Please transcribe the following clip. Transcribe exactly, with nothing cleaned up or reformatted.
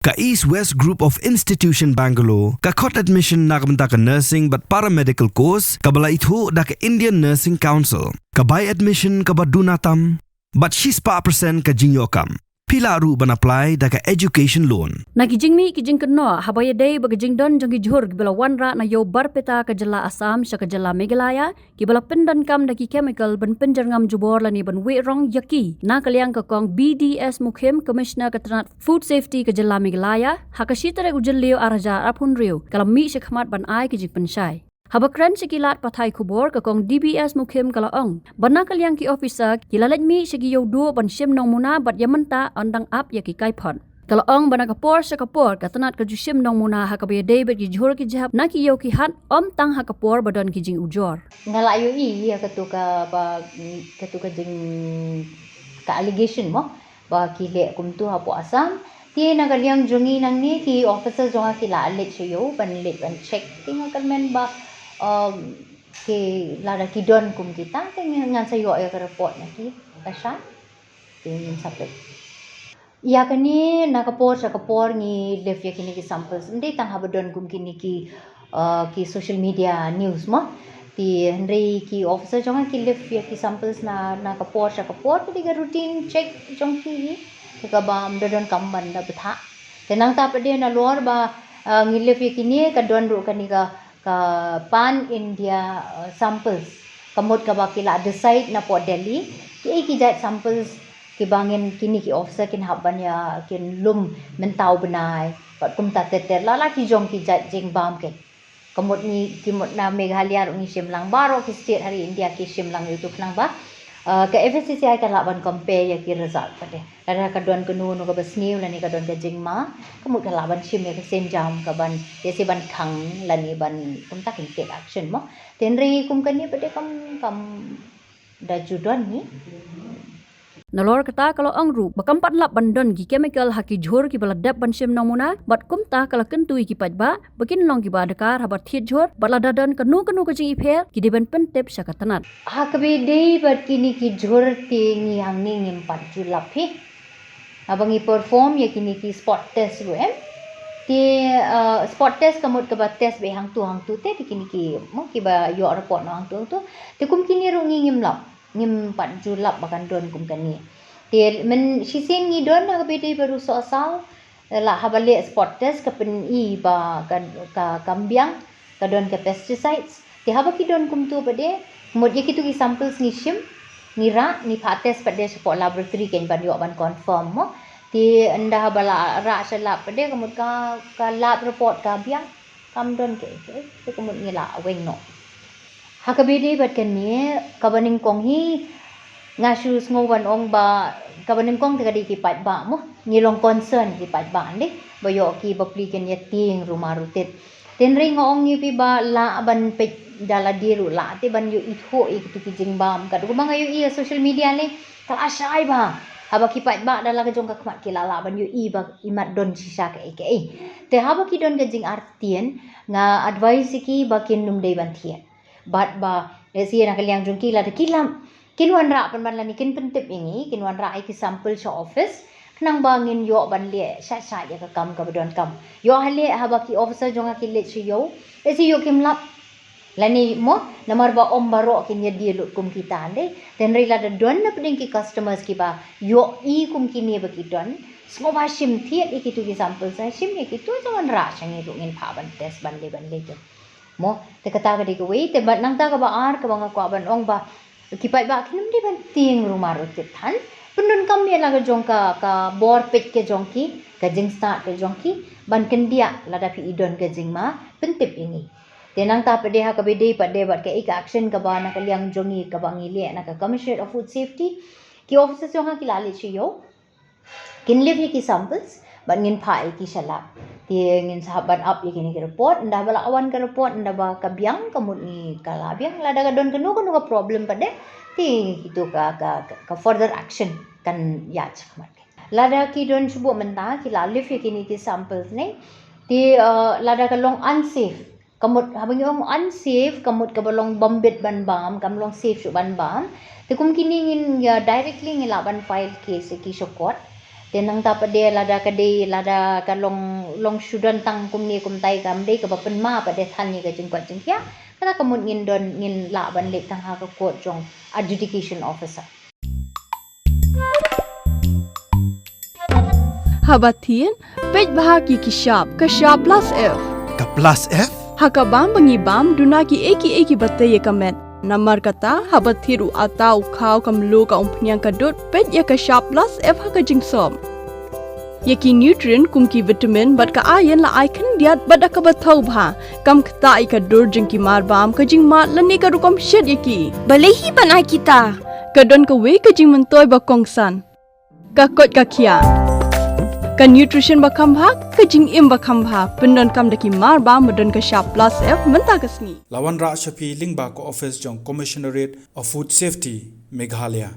Ka East West Group of Institution Bangalore ka khot admission na ka bynta ka nursing bad paramedical course kaba la ithuh da ka Indian Nursing Council. Ka bai admission kaba duna tam bad shispah percent ka jingïoh kam. Phi lah ruh ban apply da ka education loan. Na ki jingmih ki jingkynnoh haba ïadei bad ka jingdon jong ki jhur kiba la wanrah na ïew barpeta ka jylla Assam sha ka jylla Meghalaya, kiba la pyndonkam da ki chemical ban pynjyrngam jubor lane ban weh rong ïa ki, na ka liang ka Kong B D S Mukhim, Commissioner ka tnat Food Safety ka jylla Meghalaya, ha ka shi tarik u Jylliew ar hajar arphew hynriew, ka la mih shakhmat ban ai ki jingpynshai. Haba kren sha ki lad pathai khubor, ka Kong D B S Mukhim ka la ong ba na ka liang ki officer ki la leit mih sha ki ïew duh ban shim nongmuna bad ïa mynta yn dang ap ïa ki kaiphod. Ka la ong ba na ka por sha ka por ka tnat ka ju shim nongmuna ha kaba ïadei bad ki jhur ki jhep na ki ïew ki hat, ym tang ha ka por ba don ki jingujor. Nga la ïohi ïa katu ka ba, katu ka jing, ka allegation mo, ba ki leh kumtu hapoh Assam. Te na ka liang jong ngi nangne ki officer jong nga ki la leit sha ïew ban leit ban check. Te nga kyrmen ba, um, ki lada ki don kum kita, te ngan sa ïoh ïa ka report na ki lashai. Te ngin sa peit. Ïa kane na ka por sha ka por ngi lift ïa kine ki samples. Ym dei tang haba don kum kine ki, uh, ki social media news mo. Te hynrei ki officer jong nga ki lift ïa ki samples na, na ka por sha ka por, te dei ka routine check jong ki hi. Te kaba ym da donkam ban da bthah. Te nangta pat de nalor ba, uh, ngi lift ïa kine, ka don ruh kane ka, ka Pan India, uh, samples. Ka mut kaba ki la decide na pdeng Delhi, kiei ki jait samples kiba ngin, kine ki officer kin hap ban ïa, kin lum mynta u bnai bad kumta ter ter, la la ki jong ki jait jingbam ki. Ka mut ngi, ki mut na Meghalaya ruh ngi shim lang, baroh ki state ha ri India ki shim lang ïa utu khnang ba, uh, ka F S S A I kan lah ban compare ïa ki result pat de. Lada ka don kano kano kaba sniew lane ka don ka jingma, ka mut ka lah ban shim ïa ka sienjam ka ban, ïa shi ban khang lane ban kumta kin take action mo. Te hynrei kum kane pat de kam, kam da ju don hi. Nalor kata ka la ong ruh ba kam pat lap ban don ki chemical ha ki jhur kiba la dep ban shim nongmuna, bad kumta ka la kyntu ïa ki paidbah ba kin long kiba adkar haba thied jhur, bad lada don kano kano ka jingïapher ki dei ban pyntip sha ka tnat. Ha kaba ïadei bad kine ki jhur te ngi hangne ngim pat ju lap hi. Haba ngi perform ïa kine ki spot test ruh em. Te, uh, spot test ka mut kaba test beit hangtu hangtu te, te kine ki mo kiba ïoh report na hangtu hangtu. Te kum kine ruh ngi ngim lap, ngim pat ju lap ba kan don kum kane. Te mynshisien ngi don ha kaba ïadei bad u sohsaw, la haba leh spot test ka pyni ba ka, ka, kam biang, ka don ka pesticides. Te haba ki don kumtu pat de, mut ïa kitu ki samples ngi shim, ngi rah, ngi phah test pat de shapoh laboratory kein ban ïoh ban confirm mo. Te ynda haba la rah sha lab pat de, ka mut ka, ka lab report ka biang, kam don kiei kiei, te ka mut ngi la weng noh. Ha kaba ïadei bad kane, kaba nyngkong hi, nga shu sngew ban ong ba, kaba nyngkong te ka dei ki paidbah mo, ngi long concern ki paidbah de, ba ïoh ki bapli kin ïa tieng rumar rutit. Te hynrei nga ong ïa phi ba lah ban peit da lade ruh lah te ban ïoh ithuh ïa kitu ki jingbam. Katba nga ïohi ïa social media ne, ka la shai bha. Haba ki paidbah da la ka jong ka khmat ki la lah ban ïohi ba imat don shisha kaei kaei. Te haba ki don ka jingartatien, nga advice ïa ki ba kin ym dei ban thied. Bad ba, eh, lehse na ka liang jong ki lada ki lap, kin wanrah pynban lane kin pyntip ïa ngi, kin wanrah ïa ki sample sha office, khnang ba ngin ïoh ban leh shait shait ïa ka kam kaba donkam. Ïoh ha leh haba ki officer jong nga ki leit sha ïew, lehse ïoh kim lap. Lane mo, namar ba ym baroh kin ïa die lut kum kita de. Te hynrei lada don na pdeng ki customers kiba ïohi kum kine ba ki don, sngewbha shim thied ïa kitu ki sample, sa shim ïa kitu, sa wanrah sha ngi ruh ngin phah ban test ban leh ban leh tu. Mo, te kata ka dei kawei, te bad nangta kaba ar kaba nga kwah ban ong ba ki paidbah kin ym dei ban tieng rumar rutit than. Pyndonkam ïa la ka jong ka, ka bor peit ka jong ki, ka jingstad ka jong ki, ban kyndiah lada phi i don ka jingma, pyntip ïa ngi. Te nangta pat de ha kaba ïadei pat de bad kaei ka action kaba na ka liang jong ngi kaba ngi leh na ka Commissioner of Food Safety, ki officers jong nga ki la leit sha ïew, kin lift ïa ki samples, bad ngin phah ïa ki sha lab. Te ngin sa hap ban ap ïa kine ki report, ynda ba la wan ka report, ynda ba ka biang, ka mut ngi ka la biang, lada ka don kano kano ka problem pat de, te kitu ka, ka, ka, ka further action kan ïaid shakhmat. Lada ki don shuh mynta, ki la lift ïa kine ki samples ne, te, uh, lada ka long unsafe, ka mut haba ngi ong unsafe, ka mut kaba long bym bit ban bam, kam long safe shuh ban bam. Te kum kine ngin ïa directly ngi lah ban file case ïa ki sha court. Te nangta pat de lada ka dei, lada ka long, long shu don tang kumne kumtai, kam dei kaba pynma pat de than ïa ka jingkoit jingkhiah, kata ka mut ngin don, ngin lah ban leit tang ha ka court jong adjudication officer. Haba thied, peit bha ïa ki shap, ka shap plus F. Ka plus F? Ha ka bam ba ngi bam, duna kiei kiei kiba tei ïa ka met. Namar kata, haba thied u atta, u khaw, ka mluh, ka umphniang, ka dud, peit ïa ka shap plus F ha ka jingsop. Ïa ki nutrient kum ki vitamin bad ka iron la ai khyndiat bad da kaba thaw bha. Kam ktah ïa ka dur jong ki marbam, ka jingmad lane ka rukom shet ïa ki. Balei hi ban ai kita? Ka don kawei ka jingmyntoi ba kongsan. Ka koit ka khiah. Ka nutrition ba kham bha, ka jingim ba kham bha, pyndonkam da ki marbam ba don ka shap plus F mynta ka sngi. La wanrah sha phi lyngba ka office jong Commissionerate of Food Safety, Meghalaya.